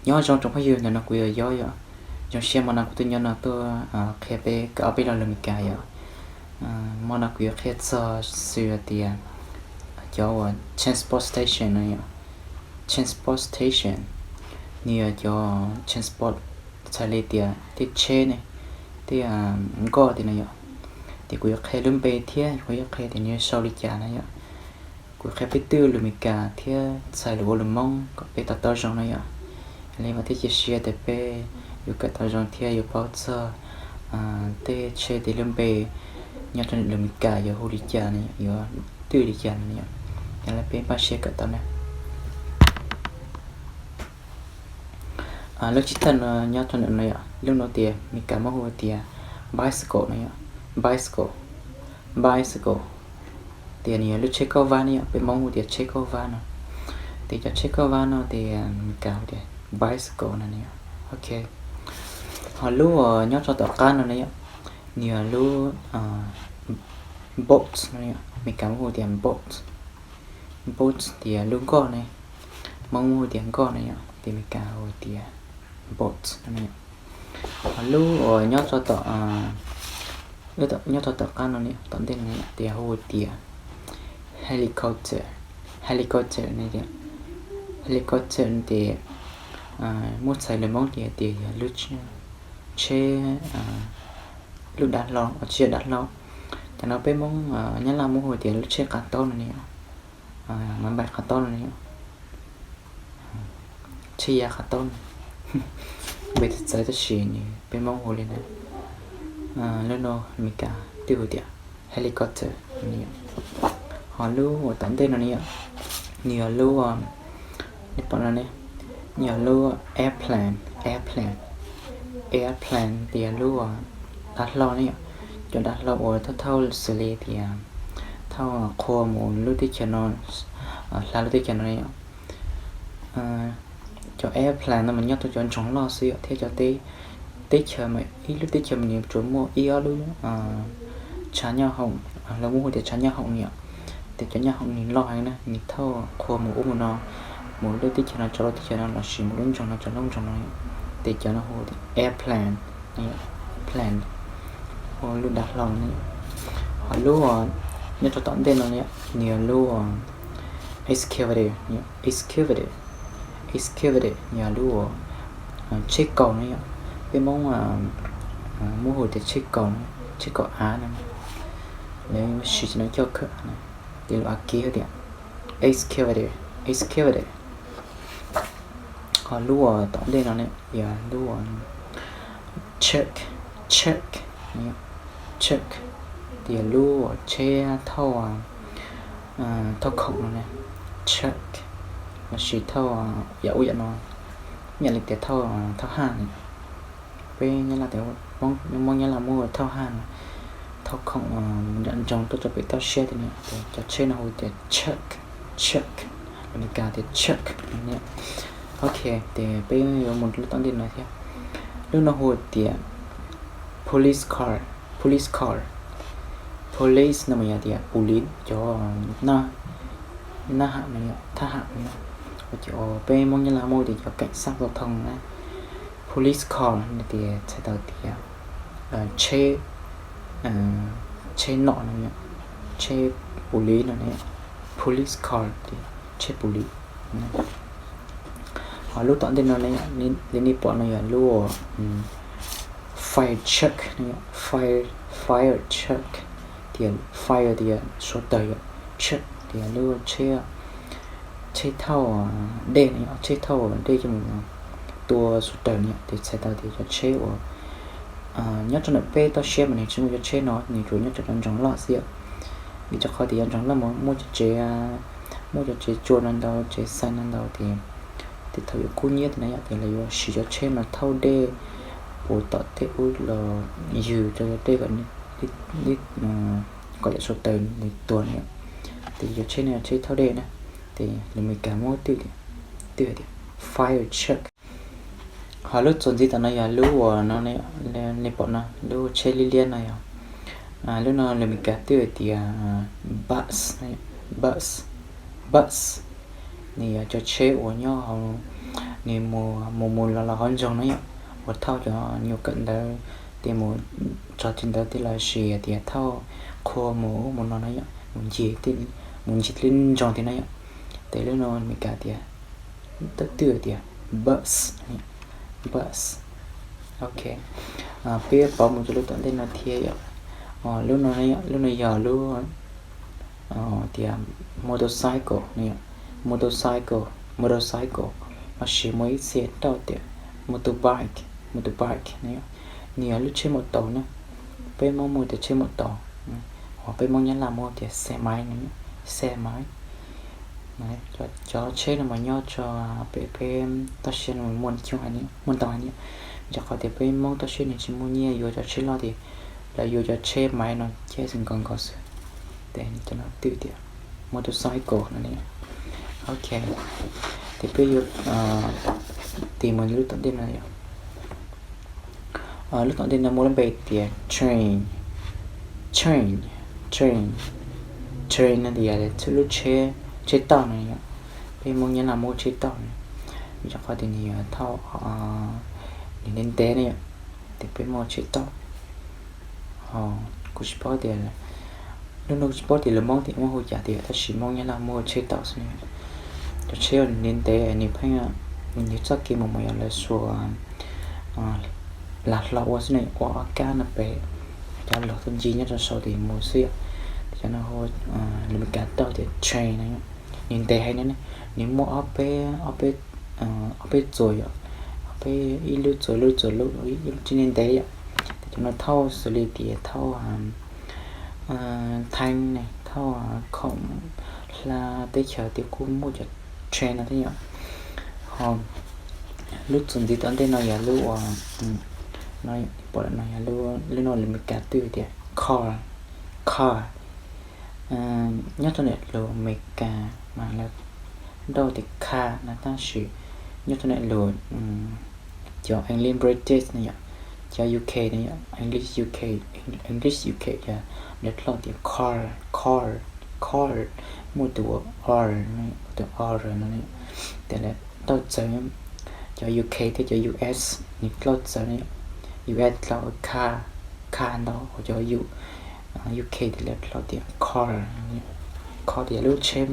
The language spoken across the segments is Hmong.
Nyob zoo tsoom phooj ywg, ntawm no kuv yog Yob yom. Zoo siab hmo no kuv tuaj nyob no tuaj qhia peb kawm ob peb lo lus Meskas yom. Hmo no kuv yuav qhia txog xws tias cov uas transportation no yom. Transportation, nws yog cov transport, txhais li tias tej tsheb ne, tej nkoj tias no yom. Ces kuv yuav qhia lub npe thiab kuv yuav qhia tias nws sau li cas na yom. Kuv qhia peb twj lus Meskas thiab txhais lus ua lus Hmoob kom peb to taub zoo na yom. Yog li mas thiaj cia siab tias peb yuav kawm tau zoo thiab yuav paub txog tej tsheb tej lub npe nyob rau lus Meskas yuav hu li cas na yom, yuav twj li cas na yom. Yog li peb npaj siab kawm tau na. Lub tsheb thawj no nyob rau ntawm no yom, lub no tias Meskas muab hu tias bicycle no yom, bicycle, bicycle. Tias nws yog lub tsheb kauj vab ne yom, peb Hmoob hu tias tsheb kauj vab no. Ces cov tsheb kauj vab no ces Meskas hu tias bicycle no ne yom. Ok. Ho lub uas nyob rau tom qab no ne yom, nws yog lub boat no, Meskas muab hu tias boat, boat tias lub nkoj ne, Hmoob muab hu tias nkoj ne yom, ces Meskas hu tias boat no ne yom. Ho lub uas nyob rau tom, nyob rau tom qab no ne, tom ntej no ne tias hu tias helicopter, helicopter ne yom. Helicopter ces muab txhais lus Hmoob ces tias yog lub tsheb, lub dav hlau, tsis yog dav hlau. Cov no peb Hmoob Nyab Laj muab hu tias lub tsheb qav taub no ne yom, mas npaim qav taub no ne yom, tsheb ya qav taub no. Npe txawv txawv tab sis nws peb Hmoob hu li na. Lub no Meskas twb hu tias helicopter no ne yom. Ho lub uas tom ntej no ne yom, nws yog lub, nej pom no ne, nws yog lub airplane, airplane, airplane tias lub uas dav hlau ne yom. Cov dav hlau uas thauj thauj xws li tias thauj qhua mus lub teb chaws no, hla lub teb chaws no ne yom. Cov airplane no mas nyob rau cov nroog loj xwb yom, thiab cov teb chaws mas ib lub teb chaws mas nws tsuas muaj ib ob lub tshav nyooj hoom, lawv muab hu tias tshav nyooj hoom ne yom. Ces cov nyooj hoom nws loj heev na, nws thauj qhua mus ub mus no, mus lub teb chaws no tso lub teb chaws no lossis mus lub nroog no tso lub nroog no. Ces cov no hu tias airplane, airplane, hu lub dav hlau ne. Ho lub nyob rau tom ntej no ne, nws yog lub excavator, excavator, excavator yog lub tsheb kaus ne yom. Peb Hmoob muab hu tias tsheb kaus, tsheb kaus av no. Lawv siv cov no coj khawm, ces lus Askiv hu tias excavator, excavator. Ho lub uas tom ntej no ne yog lub uas truck, truck, truck, tias lub uas tsheb thauj, thauj khoom no ne, truck, lossis thauj yam ub yam no, yam li tias thauj, thauj haj no. Peb Nyab Laj tias, Hmoob Nyab Laj muab hu thauj haj no, thauj khoom nram nroog tuaj rau pem toj siab tias no, cov tsheb no hu tias truck, truck, lus Meskas tias truck no ne. Ok, ces peb yuav mus lub tom ntej no thiab. Lub no hu tias police car, police car. Police no mas yog tias pus lis, cov nab ham no, thab ham no. Ces peb Hmoob Nyab Laj muab tias cov cảnh sát giao thông na. Police car no tias txhais tau tias tsheb, tsheb nom no, tsheb pus lis no ne, police car tias tsheb pus lis. Ho lub tom ntej no li nej pom no yog lub fire truck no, fire, fire truck, tias fire tias suav tawg yom, truck tias lub tsheb, tsheb thauj dej no, tsheb thauj dej coj mus tua suav tawg no. Ces txhais tau tias cov tsheb uas nyob rau ntawm peb toj siab mas nws tsis muaj cov tsheb no, nws tsuas nyob rau cov nroog loj xwb yom. Vim rau qhov tias cov nroog loj mas muaj cov tsev, muaj cov tsev tsua no ntau, tsev xais no ntau, ces tej thaum yuav kub hnyiab tej no yom, ces lawv yuav siv cov tsheb no thauj dej puas tom tej ub los ywg rau cov dej kom, kom yam suav tawg nws tuag no yom. Ces cov tsheb no yog tsheb thauj dej na. Ces lus Meskas muab twj tias, twj tias fire truck. Ho lub txuas ntxiv tom no yog lub uas no, nej pom no, lub tsheb liab liab no yog, lub no lus Meskas twj tias bus, bus, bus. Nws yog cov tsheb uas nyob hauv nws mus mus mus los los hauv nroog na yom, ua thauj cov nyuag kawm ntawv, tias mus tso tseg ntawv tej los sis tias thauj qhua mus ub mus no na yom, mus ncig, mus ncig lub nroog thiab na yom. Ces lub no Meskas tias, tab twj tias bus, bus. Ok, peb yuav pauv mus rau lub tom ntej no thiab yom. Lub no, lub no yog lub tias motorcycle, motorcycle, motorcycle, los sis muaj ib txhia rauj tias motorbike, motorbike. Nws yog lub tsheb maum taus na, peb Hmoob muaj tias tsheb maum taus, uas peb Hmoob Nyab Laj muaj tias xe máy no, xe máy. Cov tsheb no mas nyob rau pem peb toj siab no muaj ntau heev, muaj ntau heev. Rau qhov tias peb Hmoob toj siab nws tsis muaj nyiaj yuav cov tsheb loj tias, lawv yuav cov tsheb máy no ces xwb nkaus nkaus xwb. Ces cov no twj tias motorcycle no ne. Ok, ces peb yuav tig mus lub tom ntej no yom. Lub tom ntej no muaj lub npe tias train, train, train, train no tias lub tsheb, tsheb tauj no yom. Peb Hmoob Nyab Laj muaj tsheb tauj no, vim rau qhov tias nws yog thauj, nws ntev ntev na yom, ces peb muaj tsheb tauj. Kuv tsis paub tias, lub no kuv tsis paub tias lus Hmoob tias muab hu cas tias, tab sis Hmoob Nyab Laj muaj tsheb tauj xwb. Cov tsheb uas nws ntev ntev nws pheej, nws txoj kev mus mas yog lawv suas lag hlau ua xwb na, ua ob kab no pem, cov los tau ncig nyob rau saum tes mus xwb yom. Ces cov no hu, lus Meskas tau tias train no, nws ntev heev na, nws muaj ob peb, ob peb txuas yom, ob peb, ib lub txuas lub txuas lub, ib lub tsis ntev ntev yom. Ces cov no thauj xws li tias thauj Theeb ne, thauj khoom hla teb chaws tias kuj muaj cov train no thiab yom. Ho lub txuas ntxiv tom ntej no yog lub uas, no, pom no yog lub, lub no lus Meskas twj tias car, car. Nyob rau ntawm lus Meskas mas lawv nrauj tias car no, tab sis nyob rau ntawm lus cov English British ne yom, cov U K ne yom, English U K, English U K yog lawv txoj tias car, car, car, muaj tus r, tus r no, ces lawv txoj txawv, cov U K thiab cov U S nws txoj txawv ne, U S txoj car, car ntau, cov U K ces lawv txoj tias car, car tias lub tsheb,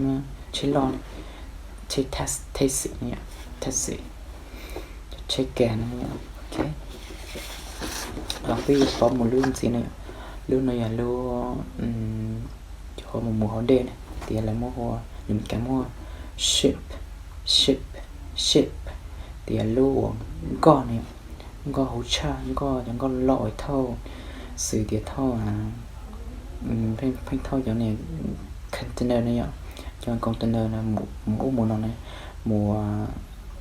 tsheb loj, tsheb taxi, taxi, taxi, cov tsheb kab no. Ok, peb yuav pauv mus lub ntxiv no, lub no yog lub cov mus mus hauv dej na, tias lawv muab hu, lus Meskas muab hu ship, ship, ship, tias lub uas nkoj no, nkoj hauv tshaj, nkoj, cov nkoj loj thauj, xws tias thauj, pheej thauj cov niag container no yom, cov container no mus ub mus no na, mus,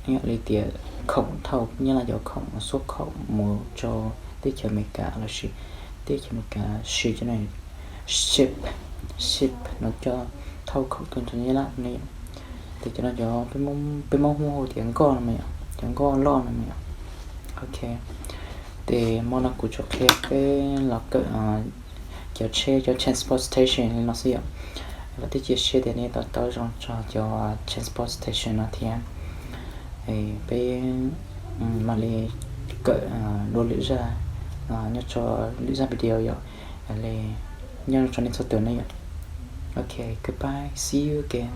ib yam li tias khoom thauj, nyob li cov khoom, xuab khoom mus rau teb chaws Amelikas los sis teb chaws Amelikas siv cov niag ship, ship no coj thauj khoom tuaj rau Nyab Laj ne. Ces cov no cov peb Hmoob muab hu tias nkoj no mas yom, cov nkoj loj no mas yom. Ok, ces hmo no kuv tsuas qhia peb los kawm cov tsheb, cov transportation li no xwb yom. Vam thiab cia siab tias nej to taub zoo txog cov transportation no thiab. Peb mam li kawm dua lwm zaj nyob rau lwm zaj video yom. Yog li nyob zoo nej txhua tus na yom. Ok, goodbye, see you again.